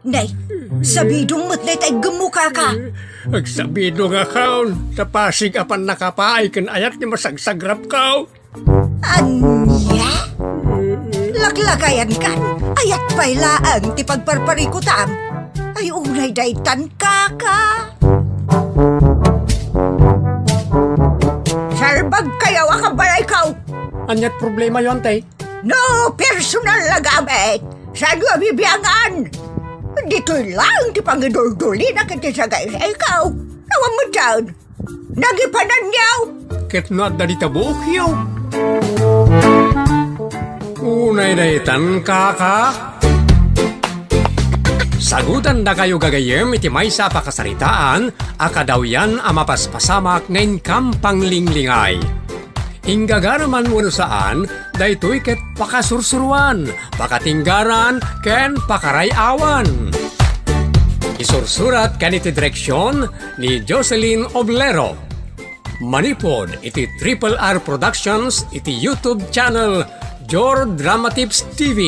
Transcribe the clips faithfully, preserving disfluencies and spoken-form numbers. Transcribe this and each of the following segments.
Nay, sabidong met dayta iggemmo, kaka. Agsabidongakon, ta pasig a pannakapaay ken ayat ti masagsagrapko. Ania? Laklakayankan, ayat pay laeng ti pagparparikutam. Ay, unay daytan, kaka. Salbagkayo a kabalayko. Aniat problemayo, ante? No personal a gamit, saanyo a bibiangan? Ditoy laeng ti pangiduldulina ken ti sagaysayko. Awan met daan. Nagipananyo! Ket no adda dita buokyo. Unay daytan, kaka. Sagutandakayo gagayyem iti maysa a pakasaritaan a kadawyan a mapaspasamak nga inkam panglinglingay. Inggagaraman wenno saan, daytoy ket pakasursuroan, pakatinggaran, ken pakaray-awan. Isursurat ken iti direksion ni Jocelyn Oblero. Manipud iti Triple R Productions iti YouTube channel Jor Dramatips T V.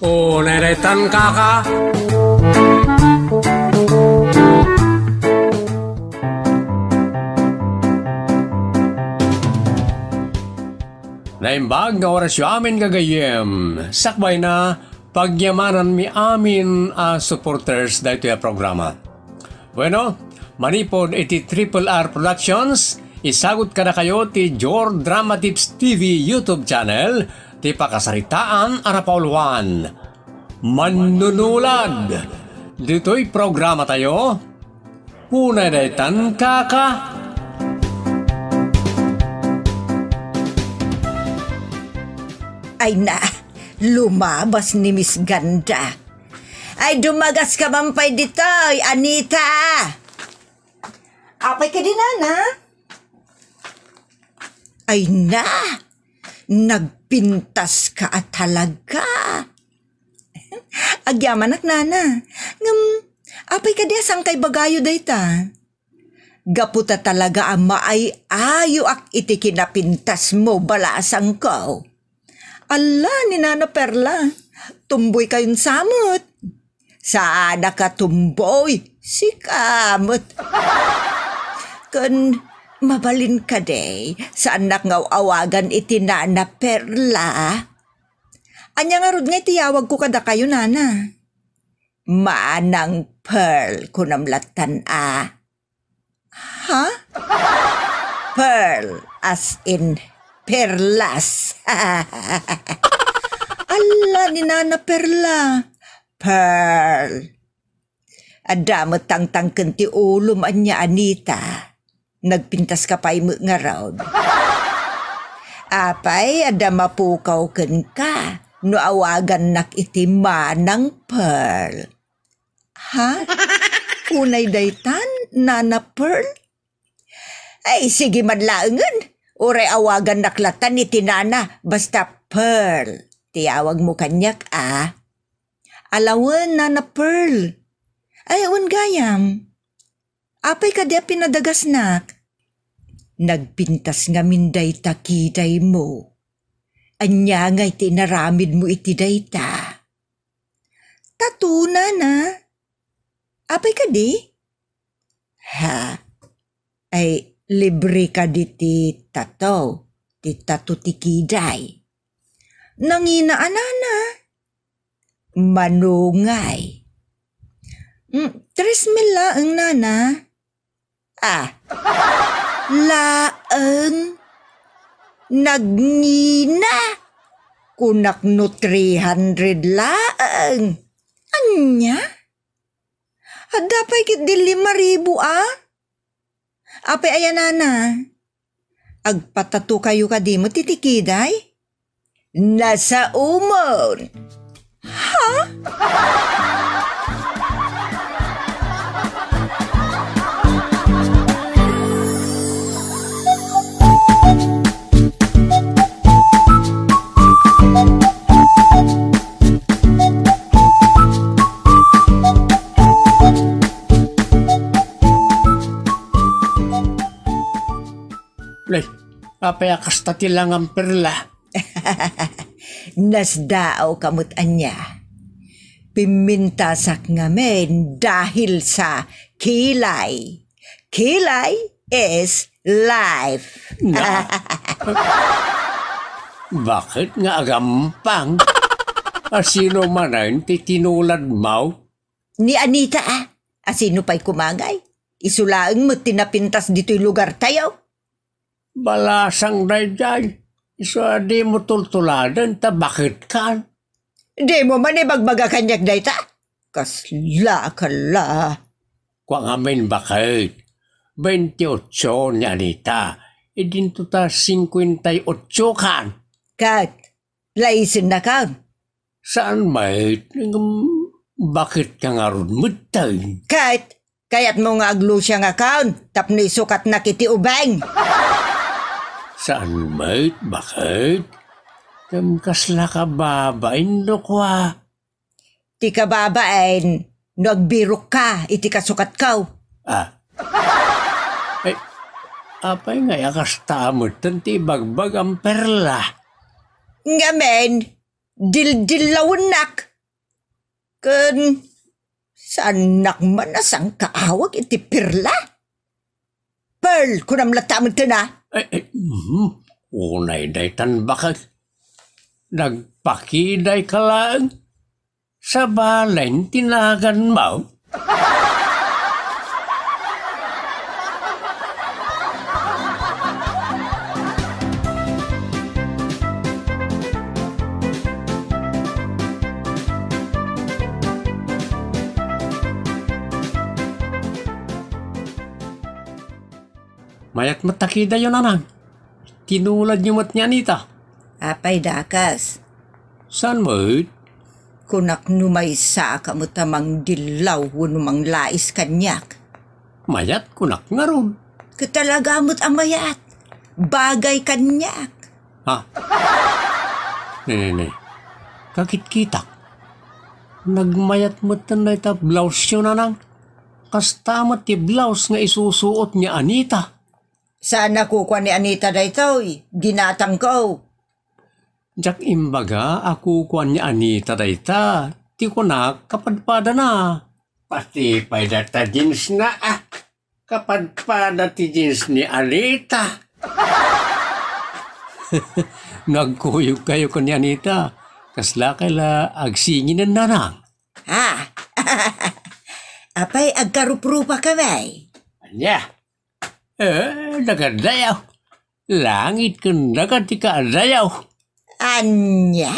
O, nairetan, kaka. Naimbag nga orasyo amin, gagayyem. Sakbayna, pagyamananmi amin a supporters daytoy a programa. Bueno, manipud iti Triple R Productions, isagut kadakayo ti Jor Dramatips T V YouTube channel, ti pakasaritaan a napauluan. Mannunulad. Ditoy programatayo, unay daytan, kaka. Ay na, lumabas ni Miss Ganda. Ay, dumagas ka man pay ditoy, Anita! Apay kadi, nana? Ay na, nagpintas ka a talaga. Agyamanak, nana. Ngem, apay kadi a saan ka ibagayo dayta? Gapu ta talaga a maay-ayoak iti kinapintasmo, balasangko. Alla ni Nana Perla, tumboy kayon sa met. Saanak a tumboy, sika met. Ken mabalin kadi, saannak nga aw-awagan iti Nana Perla? Ania ngarud nga itiyawagko kadakayo, nana? Manang Pearl, kunam lattan a. Ha? Pearl, as in perlas. Alla ni Nana Perla. Pearl. Adda met tangtangken ti ulom ania, Anita. Nagpintas ka pay met ngarud. Apay, adda mapukaw kenka no awagannak iti Manang Pearl. Ha? Unay daytan, Nana Pearl? Ay, sige man laengen. Uray awagannak lattan iti nana, basta Pearl ti awagmo kaniak, a. Alawen, Nana Pearl. Ay, wen gayam. Apay kadi a pinadagasnak? Nagpintas ngamin dayta kidaymo. Ania ngay ti inaramidmo iti dayta? Tato, nana. Apay kadi? Ha? Ay, libre kadi ti tato, ti tato ti kiday. Nangina a, nana. Mano ngay? Mm, tres mil laeng, nana. Ah. Laeng. Nagngina. Kunak no three hundred laeng. Ania? Adda pay ketdi lima ribu, a? Apay aya, nana? Agpatato kayo kadi met iti kiday? Nasaomon! Ha? Nay, apay a kasta ti langam, Perla? Nasdaaw ka met ania. Pimmintasak ngamin dahil sa kilay. Kilay is life. Na? Bakit nga agampang? Asino manen ti tinuladmo? Ni Anita, a. Asino pay kumangay? Isu laeng met ti napintas ditoy lugartayo. Balasang daydiay. Isu a dimo tultuladen ta baketkan. Dimo man ibagbaga kaniak dayta? Kasla ka la. Kua ngamin baket. Veintiocho ni Anita. Idinto ta cincuenta y ocho kan. Ket, laisennakon. Saan met, ngem baket ka ngarud metten? Ket, kayatmo nga aglusia nga kaon tapno isukatnak iti ubeng? Saan met, baket? Ngem kasla ka babain no kua? Ti kababain no agbirokka iti kasukatko. Ah. Ay, apay ngay a kasta metten ti ibagbagam, Perla? Ngamin, dildillawennak. Ken saannak man a sangkaawag iti Perla? Pearl, kunam latta metten a. Ay, ay, mhm. Unay daytan baket. Nagpakidayka laeng. Sabalen ti naganmo. Mayat met ta kidayo, Nanang. Tinuladyo met ni Anita. Apay, dakas? Saan met? Kunak no maysa ka met a mangdillaw wenno manglais kaniak. Mayat, kunak ngarud. Ket talaga met a mayat. Bagay kaniak. Ha? Ne, ne, ne. Kakitkitak. Nagmayat metten dayta blouse-yo, Nanang. Kasta met ti blouse nga isusuot ni Anita. Saan a kukua ni Anita daytoy? Ginatangko. Diak imbaga a kukua ni Anita dayta. Ti kunak, kapadpadana. Pati pay dayta jeans-na, ah. Kapadpada ti jeans ni Anita. Nagkuyogkayo ken ni Anita. Kasla kay la agsinginen, Nanang? Ah. Apay, agkaruprupakami? Ania? Eh, dagadayaw. Langit ken daga ti kaadayaw. Ania?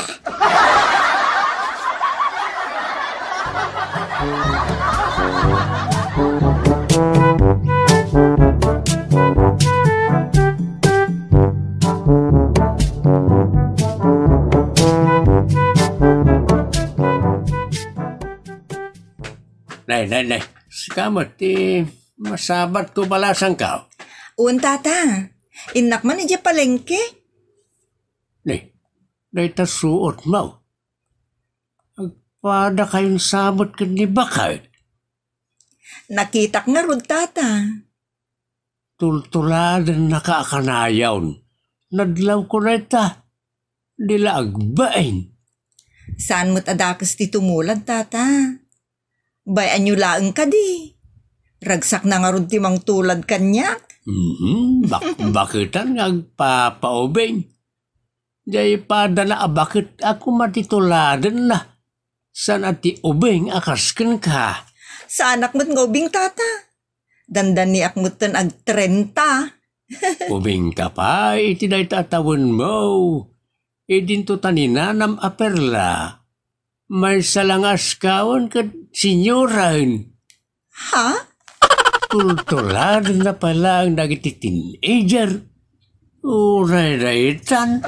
Nay, nay, nay. Sika met ti masabatko, balasangko. Wen, tata. Innak man idiay palengke. Ni, dayta suotmo. Agpadakayon sabet ken ni baket. Nakitak ngarud, tata. Tultuladennaka a kanayon. Nadlawko dayta. Di la agbain. Saan met a dakes ti tumulad, tata? Bay-anyo laeng kadi. Ragsakna ngarud ti mangtulad kaniak. Mhm, bak-, baketan nga agpapaubing. Diay padana a baket a koma ti tuladenna. Saan a ti ubing a kas kenka. Saanak met nga ubing, tata. Dandaniak metten agtrenta. Ubingka pay iti dayta a tawenmo. Idinto ta ni nanam a Perla. Maysa la nga askawen ket senioraen. Ha? Tultuladenna pay laeng dagiti teenager. Uray daytan.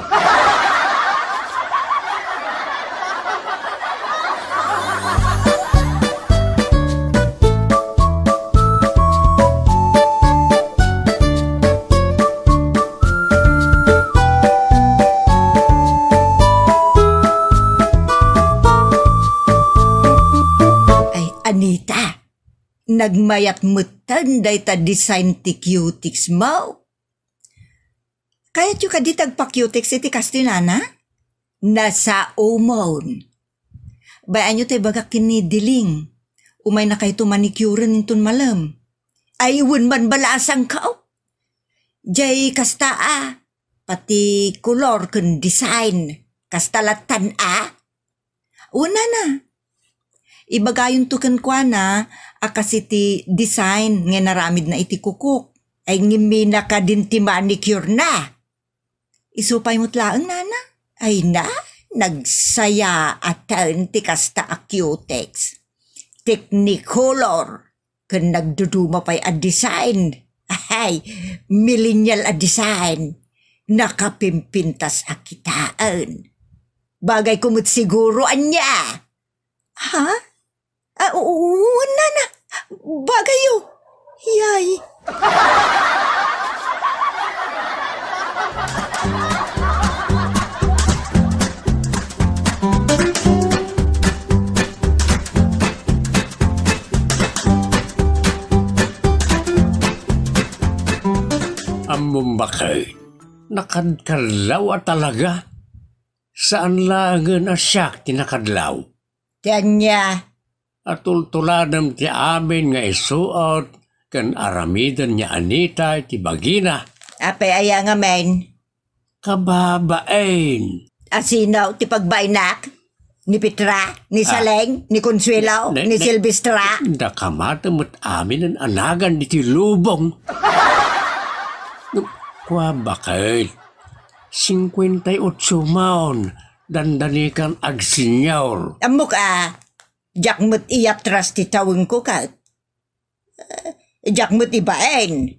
Ay, Anita, nagmayat metten dayta design ti cuticsmo. Kayatyo kadi ti agpa-cutics iti kastoy, nana? Nasaomon. Bay-anyo tay bagak ken ni Diling. Umaynakayto manicuren inton malem. Ay, wen man balasangko. Jay kasta a, pati kolor ken design. Kasta lattan a. Wen nana. Ibagayonto kenkuana a kas iti design nga inaramidna iti kukok. Ay ngimina kadin ti manicure na. Isu pay met laeng, nana. Ay na, nagsayaatan ti kasta a cutex. Technicolor, ken nagduduma pay a design. Ay, millennial a design. Nakapimpintas a kitaen. Bagayko met siguro, ania? Ha? Ah, u-, u-, nana, bagayyo. Yay. Ammom, baket, nakadkallaw a talaga. Saan laengen a siak ti nakadlaw. Ti ania? A tultuladem ti amin nga isuot ken aramiden ni Anita iti bagina. Apay aya ngamin? Kababain. A sino ti pagbainak? Ni Petra? Ni Ah. Saleng? Ni Consuelo? Ne-, ne-, Ni ne-, Silvestra? Dakamaten met aminen a nagan iti lubong. Kua, baket. Cincuenta y ocho maon, dandanikan agsenyor. Ammok a, diak met iyatras ti tawengko ket. Eh, diak met ibain.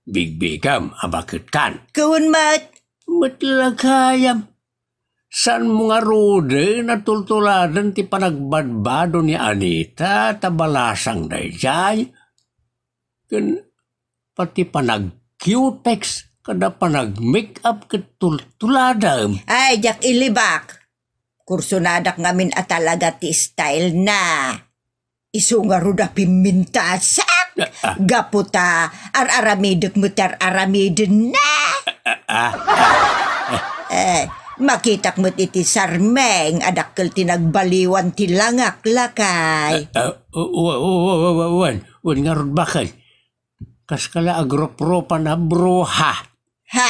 Bigbigam a baketkan. Ken met. Met la gayam. Saanmo ngaruden a tultuladen ti panagbadbado ni Anita ta balasang daydiay? Ken pati panag-cutex kada panag-make-up ket tultuladem. Ay, diak ilibak. Kursonadak ngamin a talaga ti style na. Isu ngarud a pimmintasak. Ah, ah. Gapu ta ar-aramidek met ti ar-aramiden na. Ah, ah, ah. Eh, makitak met iti sarmeng a dakkel ti nagbaliwan ti langak, lakay. Ah, ah, wa-, wa-, wa-, wa-, wa-, wen, wen ngarud, baket. Kas kala agrupropan a bruha. Ha?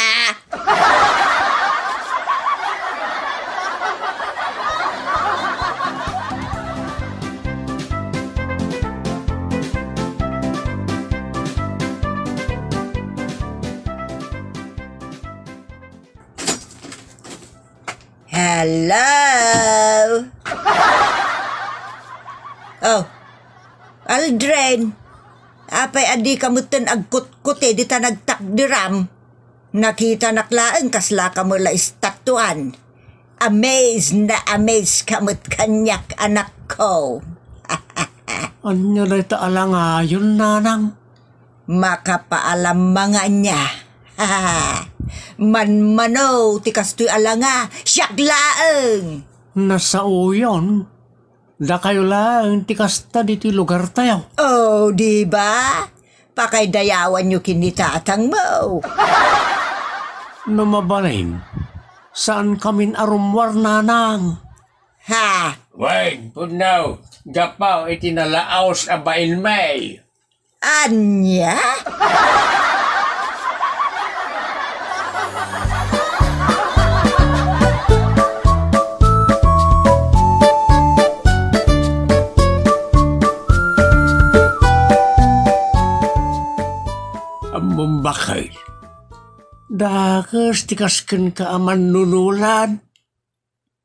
Hello? Oh, Aldrin, apay a dika metten agkutkuti dita nagtakderam? Nakitanak laeng kaslaka met la estatuan. Amaze na amaze ka met kaniak, anakko. Ania dayta a langayon, nanang? Makapaalam nga ania. Manmano ti kastoy a langa, siak laeng. Nasaoyon. Dakayo laeng ti kasta ditoy lugartayo. Oh, di ba? Pakaydayawanyo ken ni tatangmo. No mabalin, saankamin a rummuar, nanang. Ha? Wen, pudno, gapu iti nalaos a bainmi. Ania? Ammom, baket. Dakes ti kas kenka a mannunulad.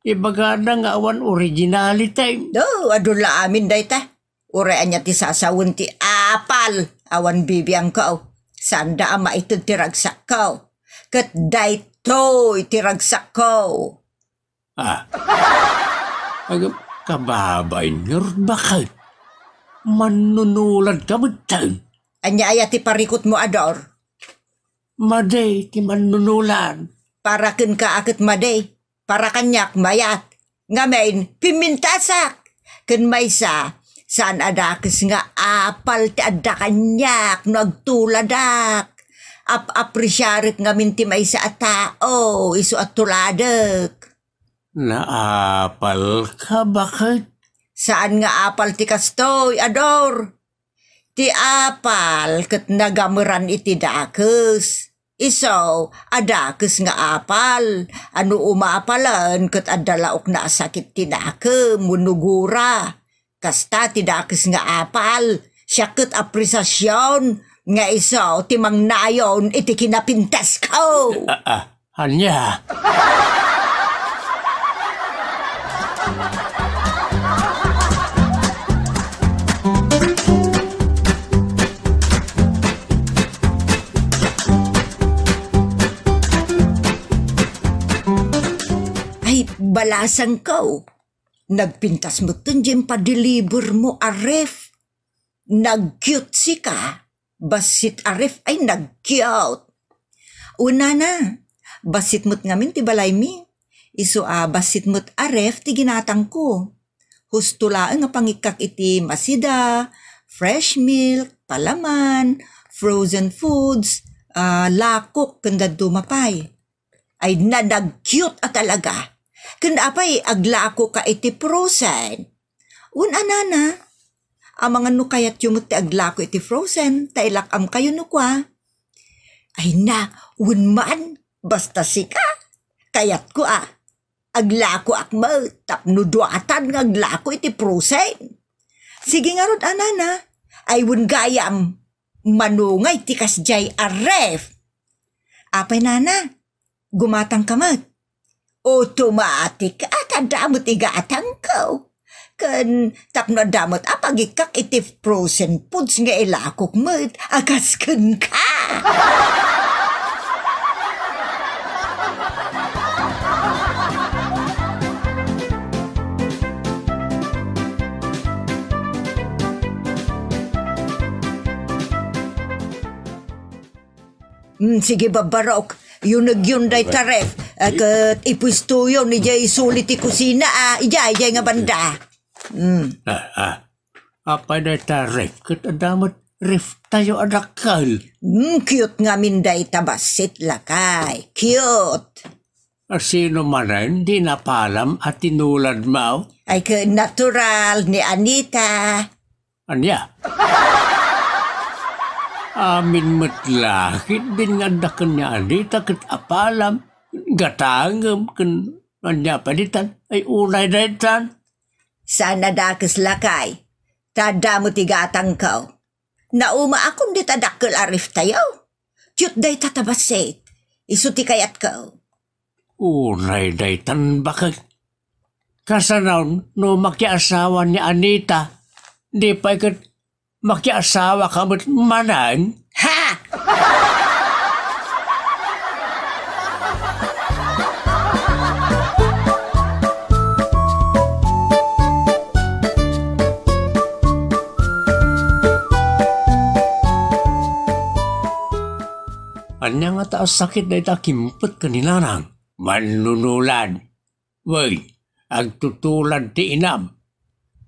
Ibagada nga awan originality. No, adu la amin dayta. Uray ania ti sasawen ti apal, awan bibiangko. Saanda a maited ti ragsakko. Ket daytoy ti ragsakko. Ah. Agam, kababain ngarud, baket. Mannunuladka metten. Ania aya ti parikutmo, Ador? Madi ti mannunulad. Para kenka a ket madi. Para kaniak, mayat. Ngamin, pimmintasak. Ken maysa, saan a dakes nga apal ti adda kaniak no agtuladak. Ap-apresiarek ngamin ti maysa a tao, isu a tuladek. Naapal ka, baket? Saan nga apal ti kastoy, Ador? Ti apal ket nagameran iti dakes. Isu a dakes nga apal, a no umapalen ket adda laokna a sakit ti nakem wenno gura. Kasta ti dakes nga apal, siak ket apresasion nga isu ti mangnayon iti kinapintasko. Ah, ah, ania? Ay, balasangko. Nagpintas metten diay impadeliver mo a ref. Nag-cute sika. Bassit a ref ay nag-cute. Wen nana, bassit met ngamin ti balaymi. Isu a bassit met a ref ti ginatangko. Husto laeng a pangikkak iti masida, fresh milk, palaman, frozen foods, ah, lakok, ken dadduma pay. Ay, na nag-cute a talaga. Ken apay, aglakoka iti frozen? Wen a nana, amangan no kayatyo met ti aglako iti frozen, ta ilak-amkayo no kua. Ay na, wen man, basta sika, kayatko a. Aglakoak met tapno duatan nga aglako iti frozen. Sige ngarud a nana, ay wen gayam, manungay ti kasdiay a ref. Apay nana, gumatangka met? Automatic a ta adda met igatangko. Ken tapno adda met a pagikkak iti frozen foods nga ilakok met a kas kenka. Mm, sige, babbarok. Yunegyon dayta ref, ah, ket ipuestoyon idiay suli ti kusina, ah, idiay, idiay nga banda. Mm. Ah, ah. Apay dayta ref, ket adda met reftayo a dakkel. Mm, cute ngamin dayta bassit, lakay. Cute. A sino manen ti napalam a tinuladmo? Ay, ket natural ni Anita. Ania? Amin met la ketdin nga adda ken ni Anita ket apalam, gatangem, ken ania pay ditan? Ay, unay daytan. Saan a dakes, lakay. Ta adda met igatangko. Naumaakon dita dakkel a reftayo. Cute dayta ta bassit. Isu ti kayatko. Unay daytan, baket. Kasano no makiasawa ni Anita? Di pay ket makiasawaka met manen? Ha? Ania ngata a sakit dayta a kimpet ken ni Nanang? Mannunulad. Wen, agtutulad ti inam.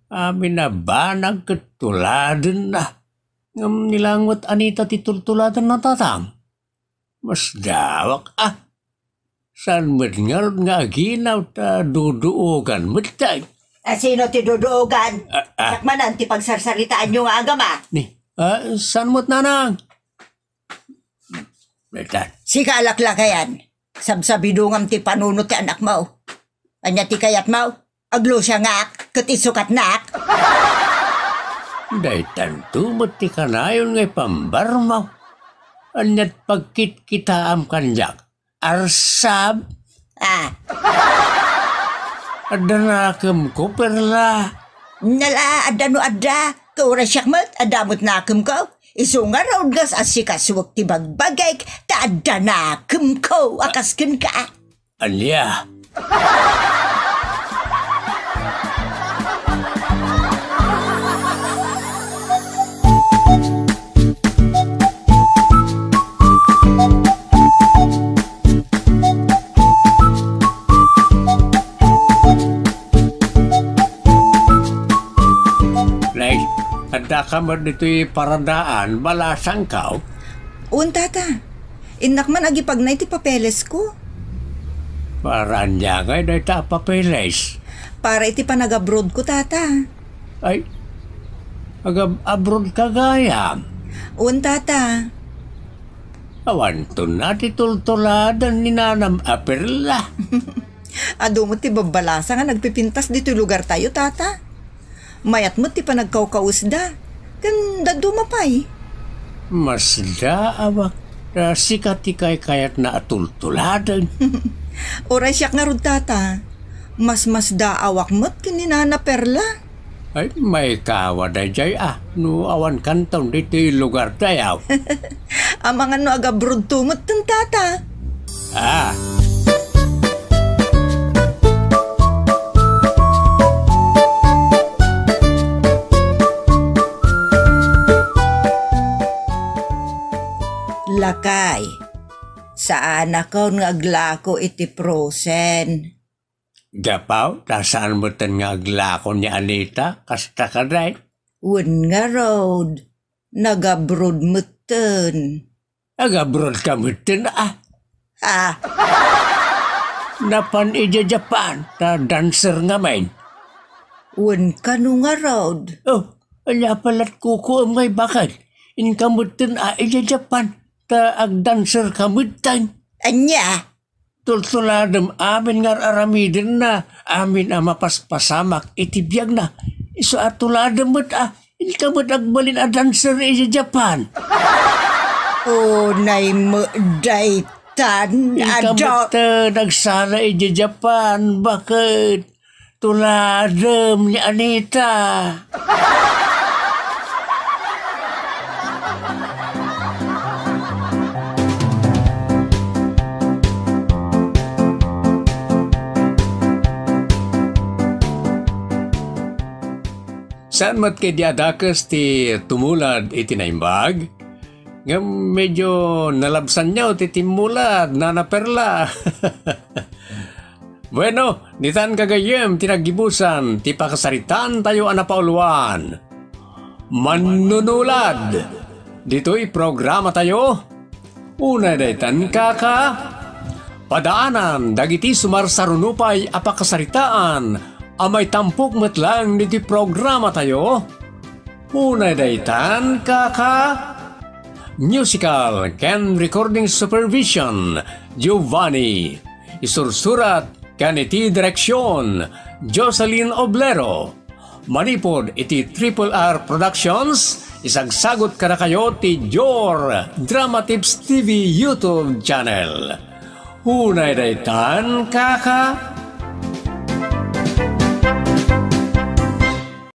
Amin a banag ket tuladenna. Ngem ni la met Anita ti tultuladenna, tatang? Masdawak, a. Saan met ngarud nga aginaw ta duduogan met tay? A, sino ti duduogan? A, a. Siak manen ti pagsarsaritaanyo nga agama. Ni, a, saan met, Nanang? Sika a laklakayan, sabsabidongam ti panunot ti anakmo. Ania ti kayatmo? Aglusiangak ket isukatnak? Daytanto met ti kanayon nga ipambarmo. Ania't pagkitkitaam kaniak? Arsab? Ah. Adda nakemko, Perla. Nala, adda no adda. Kaurasiak met, adda met nakemko. Isu ngarud nga asikasuek ti bagbagik, ta adda nakemko a kas kenka. Ania? Nay, adda ka met ditoy paradaan, balasangko? Wen, tata. Innak man agipagna iti papelesko. Para ania ngay dayta a papeles? Para iti panagabroadko, Tata. Ay, agab-, abroad ka gayam? Wen, Tata. Awanton a ti tultuladen ni nanam a Perla. Adu met ti babbalasa nga nagpipintas ditoy lugartayo, Tata. Mayat met ti panagkawkawesda. Ken dadduma pay. Masdaawak ta sika ti kaykayatna a tultuladen. Uray siak ngarud, Tata. Mas masdaawak met ken ni Nana Perla. Ay, maikawa daydiay a, no awan kanton ditoy lugartayo. Amangan no agabroadto metten, Tata. Ah. Lakay, saanakon nga aglako iti frozen. Gapu ta saan metten nga aglako ni Anita, kasta kadi? Wen ngarud, nagabroad metten. Agabroad ka metten, a? Ah. Napan idiay Japan, ta dancer ngamin. Wen kano ngarud? Oh, ania pay lat kukuem ngay baket? Inka metten a idiay Japan, ta agdancer ka metten. Ania? Tultuladem amin nga ar-aramidenna, amin a mapaspasamak iti biagna. Isu a tuladem met a, inka met agbalin a dancer iti Japan. Unay met daytan, inka met, eh, nagsala iti Japan, baket? Tuladem ni Anita. Saan met ketdi a dakes ti tumulad iti naimbag? Ngem medyo nalabsanyo ti timmulad, Nana Perla. Bueno, ditan gagayyem ti naggibusan ti pakasaritaantayo a napauluan. Mannunulad. Ditoy programatayo, unay daytan, kaka, padaanan dagiti sumarsaruno pay a pakasaritaan a maitampok met laeng ditoy programatayo. Unay daytan, kaka, musical ken recording supervision, Giovanni. Isursurat ken iti direksion, Jocelyn Oblero. Manipud iti Triple R Productions, isagsagut kadakayo ti Dior Drama Tips T V YouTube channel. Unay daytan, kaka.